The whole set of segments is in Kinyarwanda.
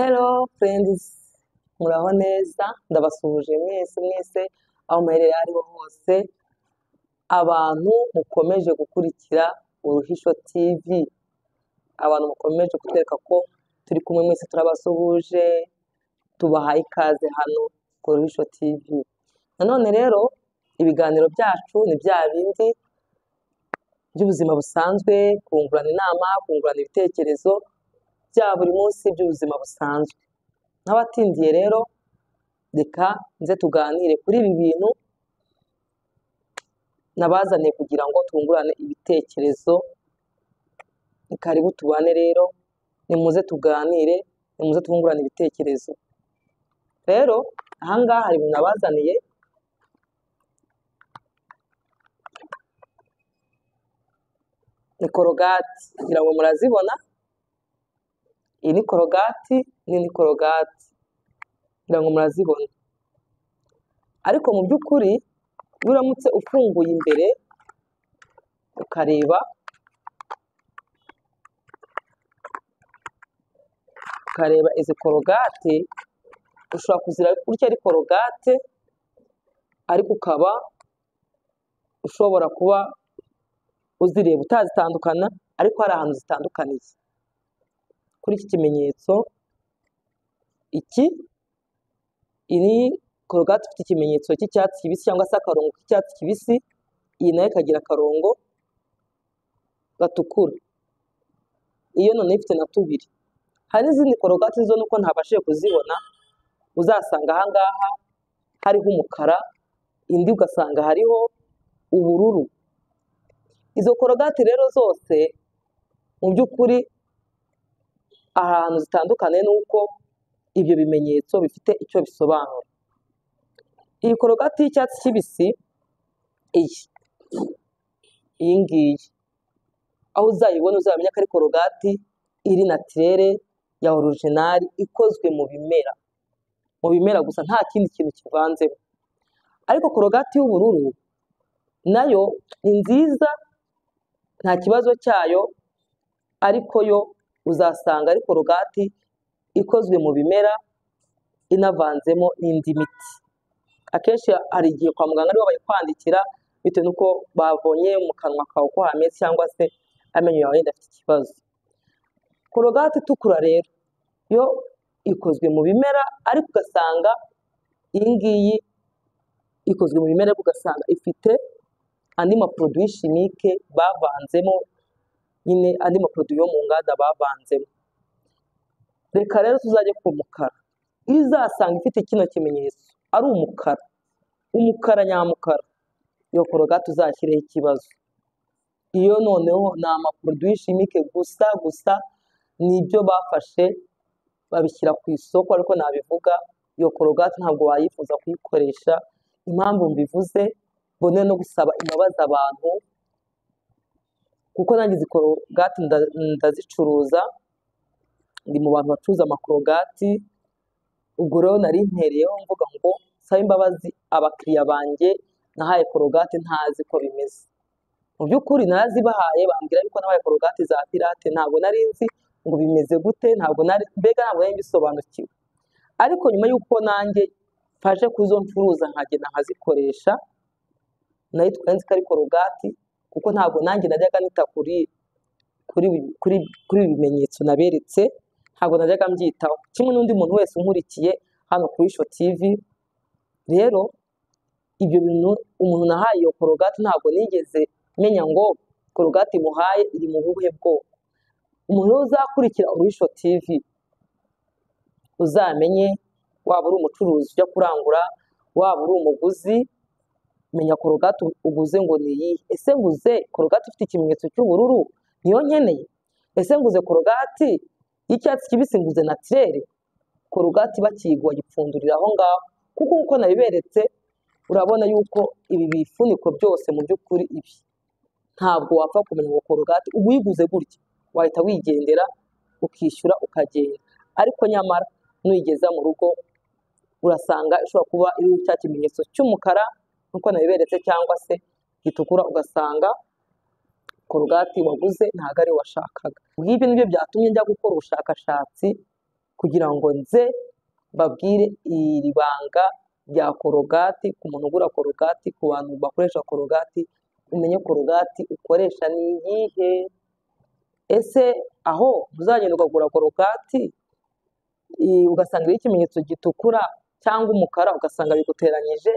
Hello friends, muraho neza, ndabasuhuje mwese mwese aho muherereye ariho hose, abantu mukomeje gukurikira Uruhisho TV, abantu mukomeje kutwereka ko turi kumwe mwese turabasuhuje, tubahaye ikaze hano ku Uruhisho TV. Nanone rero ibiganiro byacu ni bya bindi by'ubuzima busanzwe, kungurana inama, kungurana ibitekerezo bya buri munsi by'ubuzima busanzwe. N'abatindiye rero reka nze tuganire kuri ibi bintu nabazaniye kugira ngo twungurane ibitekerezo. Ni karibu tubane rero, nimuze tuganire, nimuze twungurane ibitekerezo. Rero aha ngaha hari ibintu nabazaniye, ni korogati, ngira ngo murazibona. Iyi ni korogati, n'iyi ni korogati, ngira ngo murazibona. Ariko mu by'ukuri iyo uramutse ufunguye imbere ukareba, izi korogate, ushobora kuzira gutya ari korogate, ariko ukaba ushobora kuba uzireba utazitandukana, ariko hari ahantu zitandukaniye. Kuri iki kimenyetso iki, iyi korogate ifite ikimenyetso cy'icyatsi kibisi cyangwa se akarongo k'icyatsi kibisi, iyi nayo ikagira akarongo gatukura. Iyo noneho ifite na tubiri. Hari n'izindi korogate zo nuko ntabashije kuzibona, uzasanga aha ngaha hariho umukara, indi ugasanga hariho ubururu. Izo korogate rero zose mu by'ukuri ahantu zitandukanye nuko ibyo bimenyetso bifite icyo bisobanura. Iyi korogate y'icyatsi kibisi, iyi ngiyi, aho uzayibona uzamenya ko ari korogati iri natirere ya orijinali, ikozwe mu bimera, mu bimera gusa, nta kindi kintu kivanzemo. Ariko korogati y'ubururu nayo ni nziza, nta kibazo cyayo, ariko yo uzasanga ari korogati ikozwe mu bimera inavanzemo n'indi miti. Akenshi hari igihe kwa muganga aribo bayikwandikira bitewe n'uko babonye mu kanwa kawe uko hameze cyangwa se amenyo yawe yenda afite ikibazo. Korogati itukura rero yo ikozwe mu bimera, ariko ugasanga iyi ngiyi ikozwe mu bimera, ariko ugasanga ifite andi maproduwi chimique bavanzemo, nyine andi maproduwi yo mu nganda bavanzemo. Reka rero tuzajye ku mukara. Iyo uzasanga ifite kino kimenyetso ari umukara, umukara nyamukara, iyo korogate uzashyireho ikibazo. Iyo noneho ni amaproduwi chimique gusa gusa, nibyo bafashe babishyira ku isoko, ariko nabivuga iyo korogate ntabwo wayifuza kuyikoresha. Impamvu mbivuze, mbone no gusaba imbabazi abantu, kuko nanjye izi korogate ndazicuruza, ndi mu bantu bacuruza amakorogati. Ubwo rero nari ntereyeho mvuga ngo nsaba imbabazi abakiriya banjye nahaye korogate ntazi ko bimeze. Mu by'ukuri narazibahaye, bambwira yuko nahaye korogate za pirate, ntabwo nari nzi ngo bimeze gute, ntabwo nari mbega, ntabwo nari mbisobanukiwe. Ariko nyuma y'uko nanjye mfashe kuzo ncuruza nkagenda nkazikoresha, nayitwaye nzi ko ari korogati, kuko ntabwo nanjye najyaga nita kuri kuri kuri kuri ibi bimenyetso naberetse, ntabwo najyaga mbyitaho, kimwe n'undi muntu wese unkurikiye hano kuri Uruhisho TV. Rero ibyo bintu umuntu nahaye iyo korogati ntabwo nigeze menya ngo korogati muhaye iri mu buhe bwoko. Umuntu uzakurikira Uruhisho TV uzamenye, waba uri umucuruzi ujya kurangura, waba uri umuguzi, menya korogati uguze ngo ni iyihe. Ese nguze korogati ifite ikimenyetso cy'ubururu niyo nkeneye? Ese nguze korogati y'icyatsi kibisi, nguze natirere? Korogati bakiyigwa gipfundurira aho ngaho, kuko uko nabiberetse urabona yuko ibi bifuniko byose mu by'ukuri ibi ntabwo wapfa kumenya ngo korogati uyiguze gutya wahita wigendera ukishyura ukagenda. Ariko nyamara nuyigeza mu rugo urasanga ishobora kuba iriho cya kimenyetso cy'umukara nkuko nabiberetse, cyangwa se gitukura, ugasanga korogati waguze ntabwo ari washakaga. Ibi nibyo byatumye njya gukora ubushakashatsi kugira ngo nze mbabwire iri banga rya Korogati, ku muntu ugura Korogati, ku bantu bakoresha Korogati, umenye Korogati ukoresha ni iyihe. Ese aho uzagenda ukagura Korogati ugasanga iriho ikimenyetso gitukura cyangwa umukara, ugasanga biguteranyije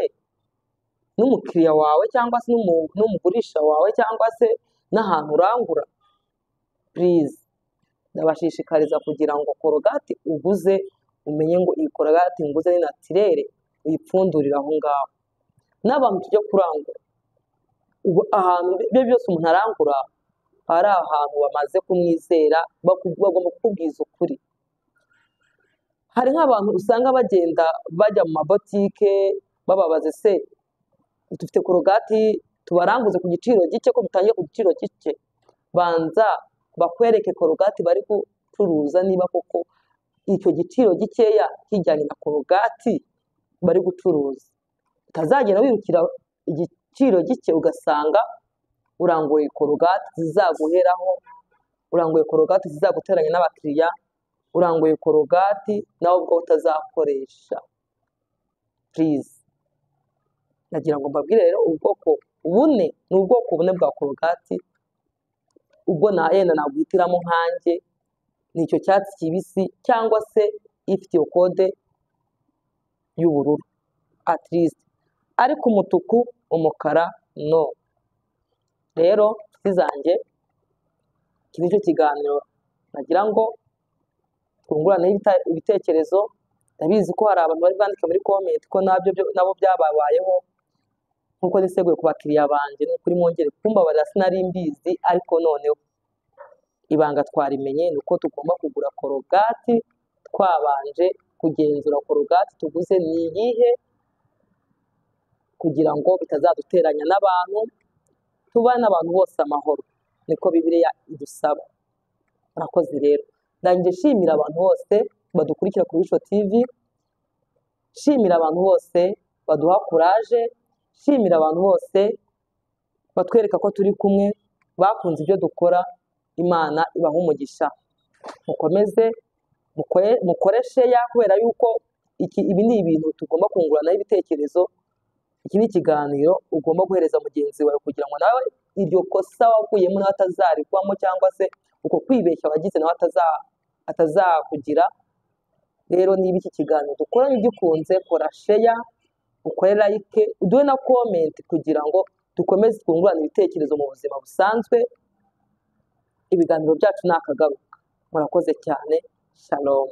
n'umukiriya wawe cyangwa se n'umugurisha wawe cyangwa se n'ahantu urangura. Please, ndabashishikariza kugira ngo Korogati uguze umenye ngo iyi Korogati nguze ni naturelle, uyipfundurire aho ngaho. N'abantu tujya kurangura, ubu ahantu ibyo byose umuntu arangura ari ahantu bamaze kumwizera, bagomba kukubwiza ukuri. Hari nk'abantu usanga bagenda bajya mu mabotike bababaza, ese dufite Korogati tubaranguze ku giciro gike, ko mutangiye ku giciro gike? Banza bakwereke Korogati bari gucuruza, niba koko icyo giciro gikeya kijyanye na Korogati bari gucuruza. Utazagenda wirukira igiciro gike ugasanga uranguye Korogati zizaguheraho, uranguye Korogati zizaguteranya n'abakiriya, uranguye Korogati nawe ubwo utazakoresha. Please, nagira ngo mbabwire rero ubwoko bune, ni ubwoko bune bwa Korogati. Ubwo na yenda naguhitiramo nkanjye ni icyo cyatsi kibisi cyangwa se ifite iyo kode y'ubururu at least, ariko umutuku, umukara no. Rero nshuti zanjye, iki nicyo kiganiro nagira ngo twungurane ibitekerezo. Ndabizi ko hari abantu bari bandika muri comment ko nabo byababayeho, nkuko niseguye ku bakiriya banjye. Ni ukuri mwongere kumbabarira, sinari mbizi, ariko noneho ibanga twarimenye, ni uko tugomba kugura Korogati twabanje kugenzura Korogati tuguze ni iyihe, kugira ngo bitazaduteranya n'abantu, tubane n'abantu bose amahoro, niko Bibiliya idusaba. Murakoze rero, ndangije nshimira abantu bose badukurikira kuri Ishyo TV, nshimira abantu bose baduha courage, nshimira abantu bose batwereka ko turi kumwe, bakunze ibyo dukora. Imana ibaha umugisha. Mukomeze mukore share, kubera yuko ibi ni ibintu tugomba kunguranaho ibitekerezo. Iki ni ikiganiro ugomba guhereza mugenzi wawe kugira ngo nawe iryo kosa waguyemo nawe atazarigwamo, cyangwa se uko kwibeshya wagize nawe atazakugira. Rero niba iki kiganiro dukoranye ugikunze, kora share, ukore like, uduhe na comment kugira ngo dukomeze twungurane ibitekerezo mu buzima busanzwe. Ibiganiro byacu ni akagaruka. Murakoze cyane. Shalom.